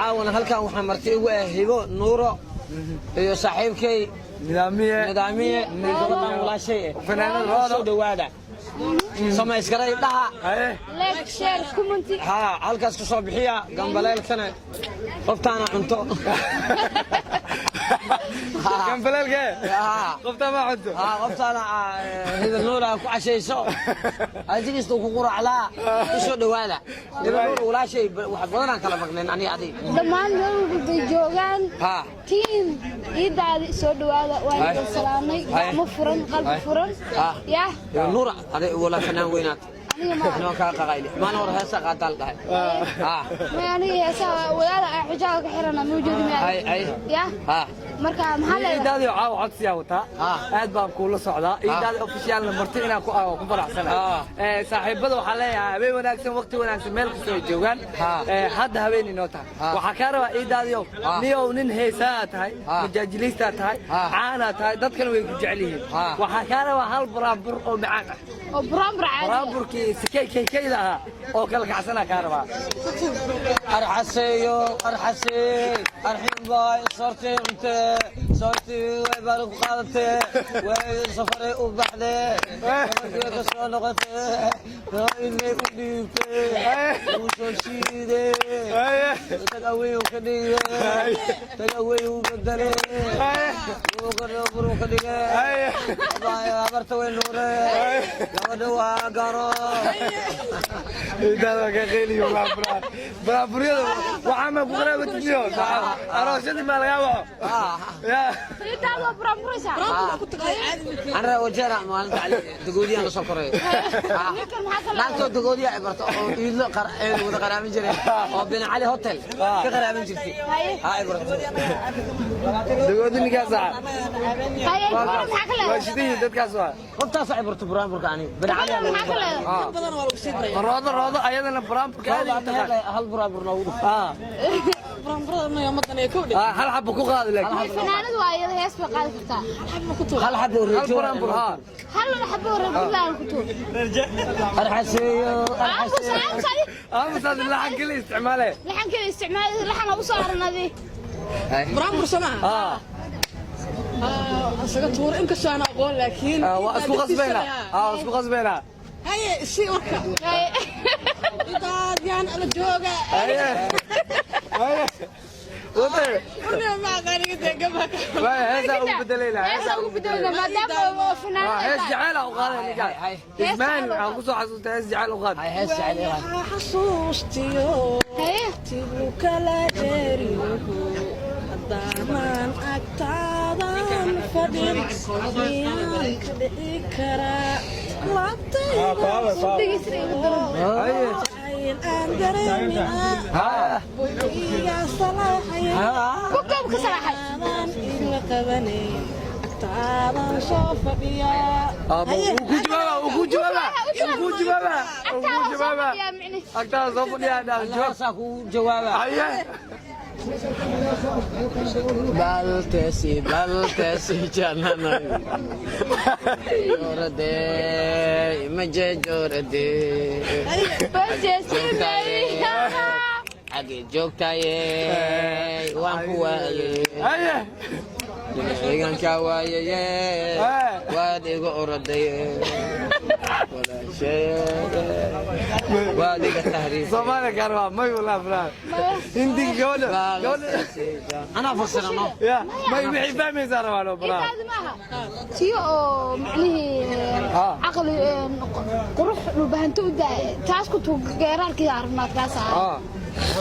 Caawana halkan waxaa marti igu ah Hibo Nuuro iyo saaxiibkay Nidaamiye. Nidaamiye iyo gabadhan walaashay eh. Fanaanad Roodo. Soo dhawaada, samayskaray dhaha. Haye. Like, share, comment. Haa, halkaas ku soo bixiya gambaleelkana, qoftaana cunto. Gambaleelkee? Haa. Qoftaa ma cunto. Haa, qoftaana Hibo Nuura ku cashayso, adigiista ku quraclaa. Ku soo dhawaada, Hibo Nuur walaashay. Wax badanaan kala maqnayn aniga adiga. Dhammaan meel walba bay joogaan. Team Iidaadi, soo dhawaada, waan idin salaamay. Gacmo furan, qalbi furan. Yah. Hibo Nuur, aday walaa fanaan weynaat. Aniga ma Anoo kaa qaqayli maalin hore heesa qaataal dhahay. Haa. May, aniga heesaha wadaada aan xijaabka ka xirana ma ujeedi miyaa? Hay hay. Yah. Marka maxaa leedahay? Iidaadi caawa codsiyaa wataa. Aad baan kuula socdaa. Iidaadi Officialna marti inaan ku ah ku faraxsanahay. Saaxiibada waxaa leeyahay habeen wanaagsan, waqti wanaagsan, meel kastoo ay joogaan. Hadda habeen inoo tahay. Waxaa kaa rabaa, Iidaadiyow, niyow nin heesaa tahay, majaajiliistaa tahay, caanaa tahay, dadkana way ku jecel yihiin. Waxaa kaa rabaa hal buraanbur oo macaan ah. Oo buraanbur caadi ah. Buraanburkii sikey keykeyda ahaa oo kala kacsanaa kaa rabaa. Arxaseeyo arxasee arxin baay, soortii cuntee, soortii way baa ku qaadatee, way safaray u baxdee, safarkii way ka soo noqotee, ilmay u dhiibtee, wuu soo shiidee, tag away uu ka dhigee, tag away uu bedelee, wuu ka buruu ka dhigee, habarta way nuuree, gabadha waa garo. Iidaada waa ka qeyliyo buraanburyada. Waxaa ma ku qaraabatiniyo aroosyadii maa lagaa waco ya? Iidaadi waa buraanburaysaa. Anra wajeera maalinta cali dagoodiyaan la soo koray. Ninkan maxaa ka Naagtoo dagoodiya ay barto oo iidlo wada qaraaban jiray oo Bin Cali Hotel ka qaraaban jirtay. Ha ay barto. Dagoodi ninkaas ah. Haye, gabadha maxaa ka waa leedahay? Shidihi dadkaas waa. Qoftaas ay barto buraanburka ani Bin Cali. Gabadha maxaa ka leedahay? Roodo, Roodo ayadana buraanburka aad u taqaan. Hal buraanbur noogu dhuf. Hal xabo ku qaadi laakiin. Fanaanad waa iyada, hees bay qaadi kartaa. Hal xabo. Hal Reejo. buraanbur, haa. Hal xabo reer Puntland ku tuur. Arxaseeyo. Aamus, aamus adi. Aamusaas laxan kale isticmaale. Laxankeeda isticmaal, laxana u saaran adi. Buraanbur soo maaha? Haa. Isaga tuur, inkastoo aan aqoon, laakiin Waa isku qasbaynaa, haa, waa isku qasbaynaa. Haye, si warka. Haye. Idaadiyaan ala jooga. Haye haye, wate. Ma aqaaniga dee gabaka. Waay, heesaa ugu bedelayna. Heesaa ugu bedelayna maadaama oo fanaanad Hees tahay. jacayl ah u qaaday ninkaan. Ismaan waxaan ku soo xasuustay hees jacayl u qaad. Hees jecel. Xasuustiyo. Haye. Tigu kala dheeriyo haddaanan agtaadan fadhin, miyaan ka dhici karaa laabtayda? Dhegeysta igu daran. Haye. Jacayl aan dareeminaa iga salaaxaya. Bugtoob ka salaaxay. Aadan ila qabanayn, agtaadan soo fadhiyaa. Wuu ku jawaaba, wuu ku jawaaba, wuu ku jawaaba, wuu ku Agtaada soo jawaaba. fadhiyaa micni. Agtaada soo fadhiyaa dhaa jawaab. Saasaa kugu jawaaba. Haye. Baltesi baltesi jananay jorade imaje jorade. Baljeesi baby. Xagee joogtaye? Waan ku waayey. Haye. Ciidankaa waayeye, waad iga orodaye, walaashaye, waad iga tahriibtay. Soomaaliya gaar waa may walaa fulaan Hindiga gabadha gabadha. Anaa fasirano. Ya may, wixii fahmaysaa rabaa loo baraa. Idaadi maaha tiyo oo macnihii caqli qurux dhulbahanto u daaya, taas ku tuug geeraarkii aragnaad kaas ahaa.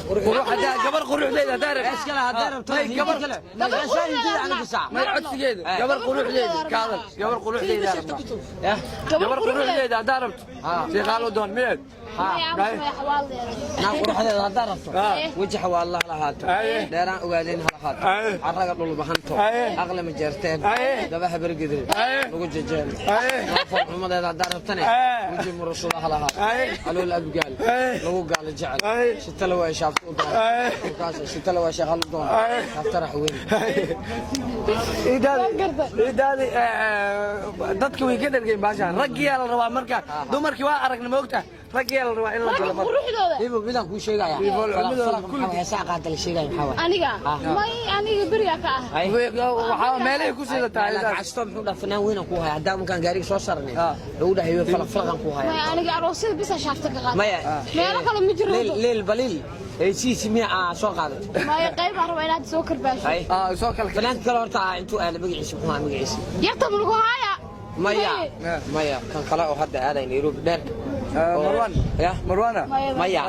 Qurux hadaa gabar quruxdeeda hadaa rabto. Hees kale haddaa rabto. May gabar kale heesaa Hindida aniga sac. May, codsigeeda gabar quruxdeeda ka hadal, gabar quruxdeeda rabnaa. Yah. Gabar quruxdeeda haddaa rabto, sheekaal u doon miyeed. Naa quruxdeeda haddaa rabto, weji xawaallah ha lahaato, dheeraan ogaadeen ha lahaato, carraga dhulbahanto, aqli ma jeerteen, daba habargidrin lagu jejeel. Foolxumadeeda haddaa rabtane, weji murashuda ha lahaato, calool abgaal lagu gaalo jecel, shitala waa shaafta u doona, shitala waa sheeqal u doona, shaafta weyn. Ragyaa la rabaa in la Ragga galo marka. quruxdooda. Hibo, midaan kuu sheegaya. Hibo, Falaq, midaan falaq, kulli. maxaa heesaa qaada la sheegaya, maxaa waay? Aniga may, aniga beriga ka ah. Ay. Waxaa meelahay ku sida tahay. Laakiin casto muxuu dhaha, fanaan weyn aan kuu haya. Haddaa markaan gaariga soo saarnay, wuxuu dhahay, hibo, falaq falaqan kuu haya. May, aniga aroosyada bisa shaafta ka qaata. Maya. Meelo kale ma jiro. Leel leel baliil heysiisi miya aa soo qaadatay? Maya, qayb aan rabaa inaad soo karbaasho. Ay. Soo kala. Fanaanka kale horta intuu aada, magaciisa muxuu ahaa magaciisa? Yarta ma lagu haaya? Maya, maya, kan kale oo hadda aaday Nairobi dheerka. Marwan. Ya. Marwana. Maya. Maya.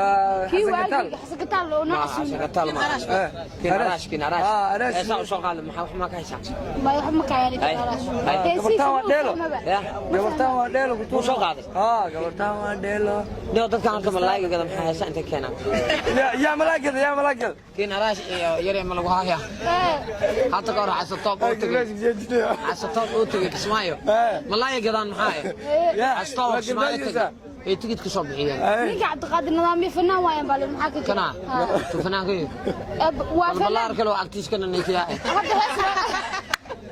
Kii Xasan Kataal. waagiga Xasan Kataal oo Ma nooc. Xasan Kataal ma kin Arash. Arash, kin Arash. Arash. Heesaa u soo qaaday, maxaa wax ma ka haysaa? Maya, wax ma kaayaan. Ay. Arash. Ay. Gabartaan waa dheelo. Ya. Gabartaan waa dheelo ku. Muu soo qaaday? Gabartaan waa dheelo. Nio, dadkan horta malaayga gada, maxaa heesaa intay keenaan? Yaa malaagada, yaa malaagada. Kin Arash iyo yare ma lagu haya. Hadda ka hor Xasatoob oo tagay, Xasatoob oo tagay Kismaayo, malaayga gadaan maxaa eh? Xasatoob Waa Kismaayo tagay gabadhiisa. ay tigid ka soo bixiyeen. Ninka Cabdiqaadir nidaamyo fanaan waayan baa maxaa ka jira? Kana tu fanaanka Waa fanaan. Balbalaar kale oo agtiis kana neekiyaa. Hadda hees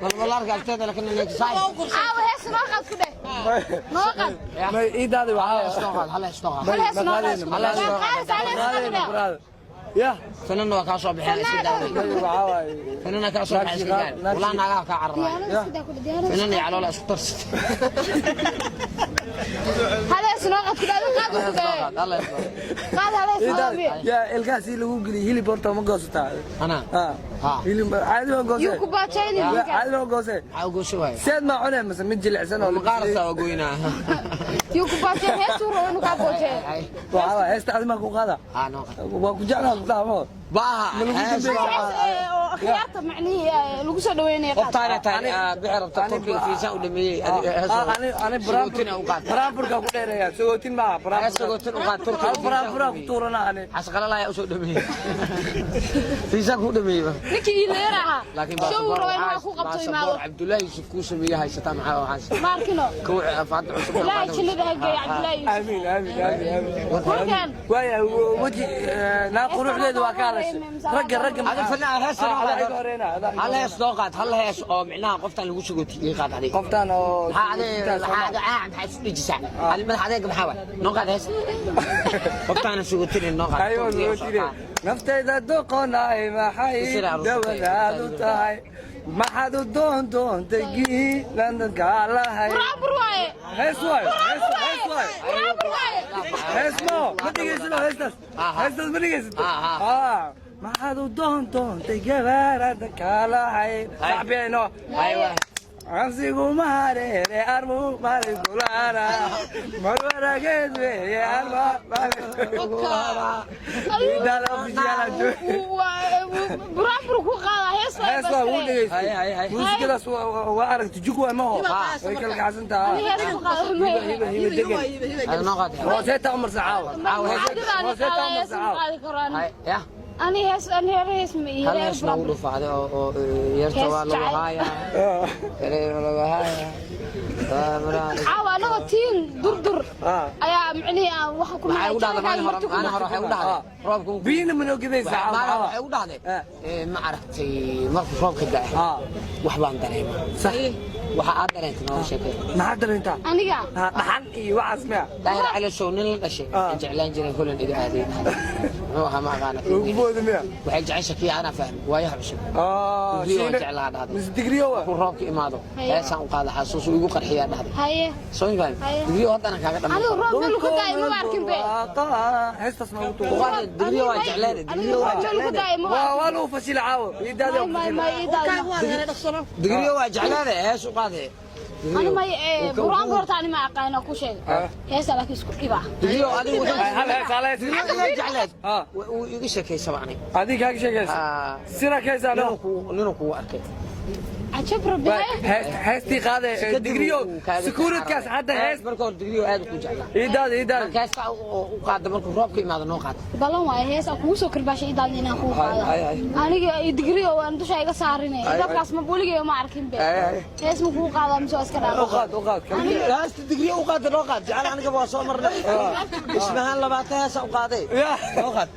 Balbalaarka agteeda la kana neekisaa. Caawa hees noo qaad ku dheh, noo qaad. May iidaadi Hal waxaa. hees noo qaad, hal hees noo qaad. Hal hees noo qaad. Hal hees noo qaad. Qaad, hal hees noo qaad. Ya. Fanana waa kaa soo bixeen, iska daa. Waxaa waaye. Fanana kaa soo bixeen, iska daa. Walaa naagaha kaa cararaya. Diyaarada iska daa ku dheh, diyaarada. Fanana iyo caloola isku darsatay. Hal hees noo qaad ku dheh, adiga qaad ku dheh. Hal hees noo qaad. Qaad hal hees noo Iidaadi. qaad. Yaa ilkahaasi lagu geliyay hilib horta ma goosataa? Ana. Ha. Hilib caadi ma goosee? Yuu ku baajaynin ninka. Caadi ma goosee? Maxaa u goosho waaya? Seed maa cunee mise mid jilicsan oo la Maqaarta waa goynaa. Yuu ku baajayn, heestuu rabo inuu kaa boojeeyo. Waxaa waaye heesta adi maa ku qaada. Ha, noo qaad. Waa ku jeclaa ku dhaha mo. Baaha. Hees noo qaad. Hees oo akhyaarta macnihii lagu soo dhaweynaya qaad. Qoftaana tahay bixi rabta Turkiga fiisa u dhameeyey. Ani Sagootin u qaad. Baraanburka ku dheereeya, sagootin maaha. Hees sagootin u qaad Turkiga. Hal baraanbura ku tuurana ani. Xasqalalaya u soo dhameeyey. Fiisa ku dhameeyey. Ninkii iileer ahaa. Laakiin Show uu rabo inuu ku qabto imaado. baasaboor Cabdullaahi Yusuf kuu sameeyey haysataa, maxaa waxaas? Ma arkino. Kow afaanta cusub. Ilaahay jannada ha geeyo Cabdullaahi Yuusuf. Amiin, amiin, amiin, amiin. Warkaan. Waaya weji naa quruxdeedu waa ka hadashay ragga. Hada fanaan hees noo Adaa qaad. iga horeyna, adaa iga Hal hees noo qaad, hal hees oo micnaha qoftaan lagu sagootiyey ii qaad adiga. Qoftaan oo Maxaa adiga, maxaa adiga, maxaa isu dhejisaa? Hal madax adeega maxaa waay? Noo qaad hees. Qoftaana sagootinay noo qaad. Ayuu Turkiga soo tiri qaad. naftayda doqonay maxay Isira aroos. dawadaad u tahay, maxaad u doon doontay giilanadkaalahay. Buraabur waaye. Hees waay, hees, hees waay. Buraabur waaye. Hees mo ma dhegeysano heestaas. Heestaas ma dhegeysato. Maxaad u doon doontay gabaarada kaalahay sacbiyayno. Ay waay. Cabsiguma hareere armu maligulaana marwarageed weeye arma maligulaana. Buraabur ku qaada hees waaye. Hees waa wuu bas. Hay, dhegeystay. hay, hay. Muusikadaas waa aragti jug waa maho, way kala kacsan tahay. Ani hees ku qaada maya. Hiba, hiba degan. Hada noo qaad. Rooseeta Umar Sacaawa. Caawa hees. Adiga ani qaada hees ma qaadi karo ani. Hay, ya. Ani hees, ani hees ma iyo Hal hees noogu dhufacday oo yarta Hees waa lagu jacayl. haayaa. Yareer lagu haayaa. Waa maraan. Caawa anagoo tiin durdur ayaa micnihii aan waxa ku Waxay u dhahday maalin hore, maalin hore waxay u dhahday roobka wuu Biyina ma noo gedaysa maalin caawa? waxay u dhahday ma aragtay markuu roobka da'o wax baan dareemaa. Sax. Waxa aad dareentay nooga sheekay. Maxaad dareentaa? Aniga Dhaxan iyo waxaas miya? Daahir Cali Sow nin la dhashay aan jeclaan jiray Holland iga aaday, muxuu ahaa ma aqaana. Lagu booda miya? Waxay jecesha kii anaa fahmay waayaha cusub. Digriyo waan jeclaa dhahday. Mise digriyo waa? Markuu roobka imaado Haye. heesaan u qaada, xasuus uu igu qarxiyaa dhahday. Haye. Soo ma fahmi? Haye. Digriyo haddana kaaga Anigu dhamay. roob meel ku daay ma arkin be. Heestaas noogu tuur. Uqaada digriyo waa jecleen, digriyo waa Anigu roob meel ku jecleen. daay ma waa arkin. Waa lagu fasila caawa iidaadi. May may may idaada. Digriyo waa jecleede, hees u qaade. Ani may buraanka horta ani ma aqaano ku sheeg heesa, laakiin isku dhibaa. Digriyo adigu wuxuu Hal hees, hal hees. Digriyo iga jecleed. Wuu iga sheekaysaba aniga. Adiga kaaga sheekaysa. Sira kaysa no. Ninuu kugu arkay. Cajab rabbi haye. Heestii qaade digriyo sekuuridkaas hadda hees. Marka hore digriyo aad ku jeclaa. Iidaadi, iidaadi. Marka heesta u qaada markuu roobka imaado noo qaada. Balan waaye, hees aan kugu soo karbaashay idaadna inaan kugu qaado. Hay, hay. Aniga iyo digriyo waan dusha iga saarinay dabkaas, ma weligay ma arkin be. Hay, hay. Hees ma kugu qaadaa mise waa iska U dhaafaa? qaad, u qaad. Heesta digriyo u qaada, noo qaad jecel. Aniga waa soo marnay ismahaan 20 heesa u qaaday. Ya. Noo qaad.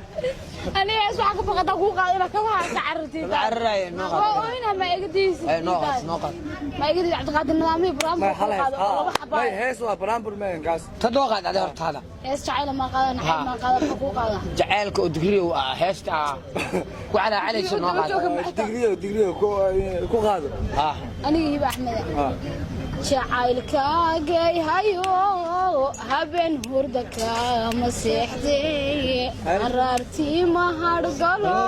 Aniga hees waxaa ka baqataa kuu qaado inaad kabaha ka carartid. Cararaya, noo qaad. Waa oyna, ma iga diisid? Ay, noo qaad, noo qaad. Ma iga diisid, Cabdiqaadir nidaamihii May buraanbur kuu hal hees. qaado oo laba xabaa. May, hees waa buraanbur meegankaas. Ta noo qaad adi hortaada. Hees jacayla maa qaada, naxay maa qaada, maxaa kuu qaada? Jacaylka oo digriyow ah, heesta ah ku calaacalaysa noo qaad. Digriyo, digriyo ku qaado. Ha. Aniga Hiba Axmeda, jacaylkaagay hayo, habeen hurda kama seexday, araartii ma hadhgalo,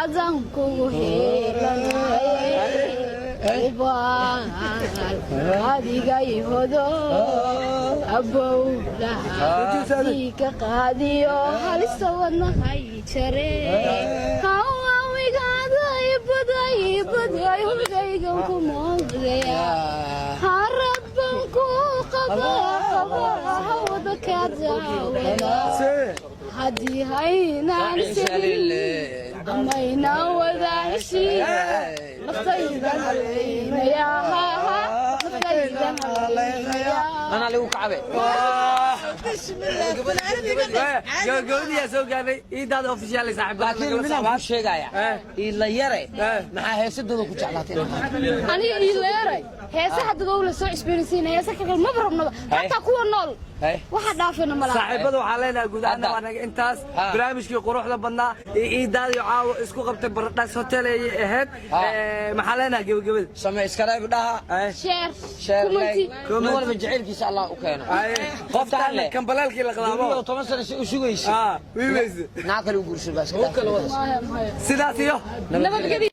adan kugu heelanahay, ubaal adigay hodo, abowlaha ka qaadiyo, halista wadnahay jare, hawaawigaday baday baday, hurgaygan ku moodaya, harad baan ku qaba qaba, hawada ka daawada, haddii haynaan selin amaynaan wada heshiin, naftaydan haleynaya, naftaydan haleynaya. Anaa lagu kacabe. Gabagabadiyaa soo gaarnay. Iidaada Official, saaxiibada. Laakiin midaan kuu sheegaya, Iila Yare, maxaa heesadooda ku jeclaatay inaad qaado? Aniga Iileeray heesaha dadow la soo cusboonaysiina, heesa kale maba rabnaba, xataa kuwa nool waxa dhaafina malaha. Saaxiibada waxaa leenahay guud ahaan waa naga intaas barnaamijkii quruxda badnaa iyo iidaadii caawa isku qabtay Baradhaas Hotel ayay ahayd. Maxaa leenahay gabagabada? Subscribe dhaha. Share. Share. Comment. Like. Nin walba jacaylkiisa Allah u keeno. Qoftaan kambaleelkii la qalaabo. Guriga 10 sano si u sugaysa wiiweyse. Naa kale u guursan baa iska dhaaf. Maya, maya. Sidaas iyo nabadgelyo.